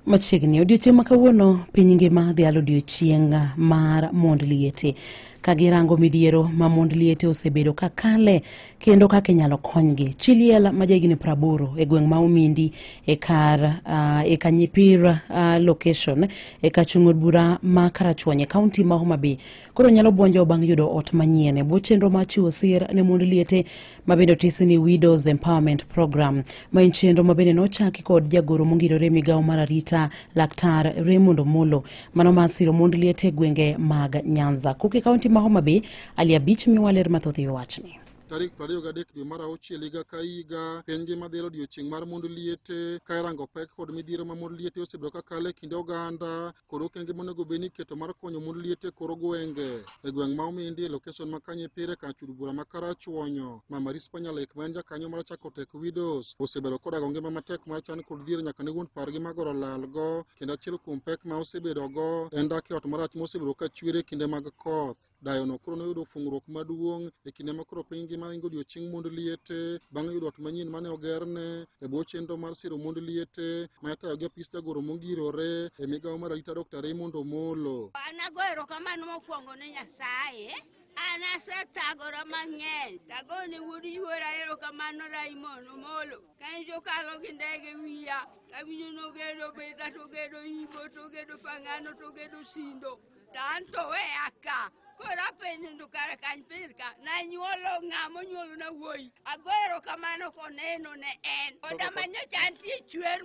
Machiegni odiochieng' ma kawuono piny ngima dhialo odiochieng' mar mond liete ka girango midhiero ma mond liete osebedo ka kale kendo kaka inyalo konygi. Chi liel ma jahigni 80 e gweng' ma Omindi e kar e Kanyipir location e kachung' od bura ma Karachuonyo e kaunti ma Homa Bay koro nyalo buonjo bang' yudo ot manyien e bwo chenro mar chiwo sir ne mond liete ma bende otisi ni Widows Empowerment Program, ma en chenro ma bende nochaki kod jagoro mongirore e migawo mar arita Laktar Raymond Omolo, mano mar siro mond liete e gwenge mag Nyanza. Kuke kaunti ma Homa Bay, Ali Abich miwa ler mathoth e wachni. Tarik 23 dwe mar auchiel higa ka higa, piny ngima dhialo odiochieng' mar mond liete ka irango pek kod midhiero ma mond liete osebedo ka kale e kind oganda kod okenge monego bed ni iketo mar konyo mond liete e kor gwenge. E gweng' ma Omindi e location ma Kanyipire kar chud bura ma Karachuonyo, Mama Rispa Nyalek ma en jakanyo mar Chako Tek Widows osebedo kodago ngima matek mar chan kod dhier nyaka ne wuon pargi magoro lalgo, kendo achiel kuom pek ma osebedogo en dak e ot marach mosebedo ka chwer e kinde mag koth. Dayono koro noyudo fung'ruok maduong' e kinde ma koro piny ngima ingo odiochieng' mond liete bang' yudo ot manyien mane ogerne e bwo chenro mar siro mond liete ma itayo gi apis jagoro mongirore e migawo mar arita Dr. Raymond Omolo. An ago erokamano mokwongo ne Nyasaye. An asethagora mang'eny. Tagone wuod yuora erokamano Raymond Omolo. Ka en jokalo gi ndege wiya, awinjo nogedo Beta, togedo Ibo, togedo Fangano, togedo Sindo. To an to weya ka. Koro apenjo to kara kany pir ka. Nanyuolo ng'ama onyuolo na wuoyi. Ago erokamano koneno ne en. Oda ma nyocha nitie chwer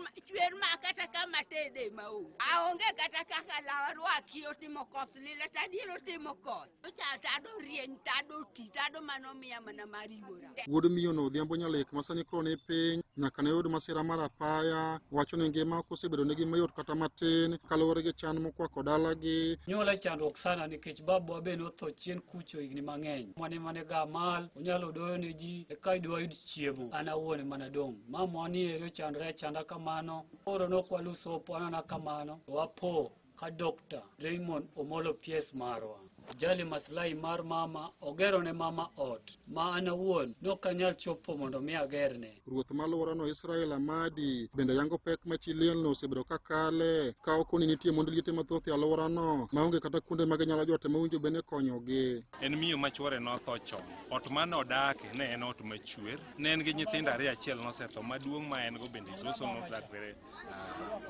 ma kata kama tede ma onge. Aonge kata kaka law arwaki otimo koth lila to adier otimo koth. Ocha tado rieny, tado ti, tado mano miya mana mar yuora. Wuod miyono Odhiambo Nyalek ma sani koro ni piny nyaka ne yud masira mar apaya wacho ni ngima ok osebedo negi mayot kata matin kaluwore gi chan mokwako dalagi. Nyuola chandruok sana nikech babwa be notho chien kucho higni mang'eny. Mane mane ga mal, onyalo doyo ne ji eka idwa yud chiemo. An awuon ema nadong'. Mamwa ni eri ochandore achanda kamano. Koro nokwalo sopo anana kamano. Wapo ka Dr. Raymond Omolo PS marwa. Jali maslahi mar mama, ogero ne mama ot ma an awuon nok anyal chopo mondo mi agerne. Ruoth ma alworano Israel Amadi bende yango pek ma chi lielno osebedo ka kale ka okoni nitie mond liete mathoth e alworano maonge kata kuonde ma ginyalo jote mowinjo bende konyogi. En miyo ma chwore notho chon. Ot mane odake ne en ot machwer. Ne en gi nyithindo ariyo, achiel nosetho, maduong' ma en go bende soso nodakre.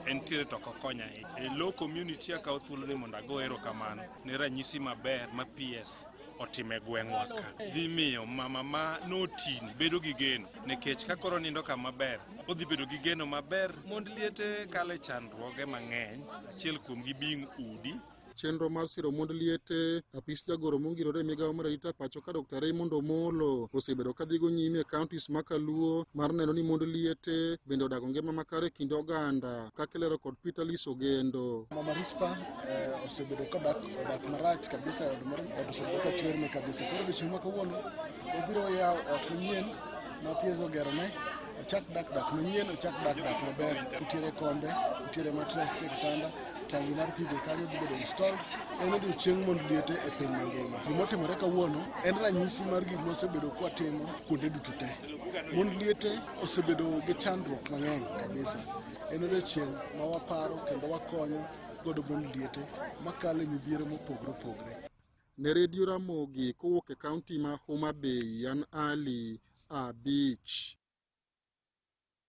Entiere to ok okonya ahinya. E low community akawo thuolo ni mondo ago erokamano ne ranyisi maber ma PS otimo e gweng'wa ka. Dhi miyo mama ma notini bedo gi geno nikech ka koro nindo kama ber, odhi bedo gi geno maber. Mond liete kalo e chandruoge mang'eny, achiel kuomgi being udi. Chenro mar siro mond liete, apis jagoro mongirore e migawo mar arita pacho ka Dr. Raymond Omolo osebedo ka dhigo nyime e counties ma Kaluo mar neno ni mond liete bende odago ngima makare e kind oganda, kaka ilero kod Peter Lis Ogendo. Mama Rispa osebedo kodak odak marach kabisa e od moro, ot osebedo ka chwerne kabisa. Koro odiochieng' ma kawuono wabiro yawo ot manyien ma PS ogerone, ochak dak dak manyien, ochak dak dak maber. Nitiere kombe, nitiere mattress, nitiere kitanda, tangi mar pi be kanyo dhi bedo installed. En odiochieng' mond liete e piny mangima. Gimotimore kawuono en ranyisi mar gik mwasebedo kwatimo kuonde duto te. Mond liete osebedo gi chandruok mang'eny kabisa. En odiochieng' ma waparo kendo wakonyo godo mond liete makalo e midhiero mopogore opogore. Ne Radio Ramogi kowuok e kaunti ma Homa Bay, an Ali Abich.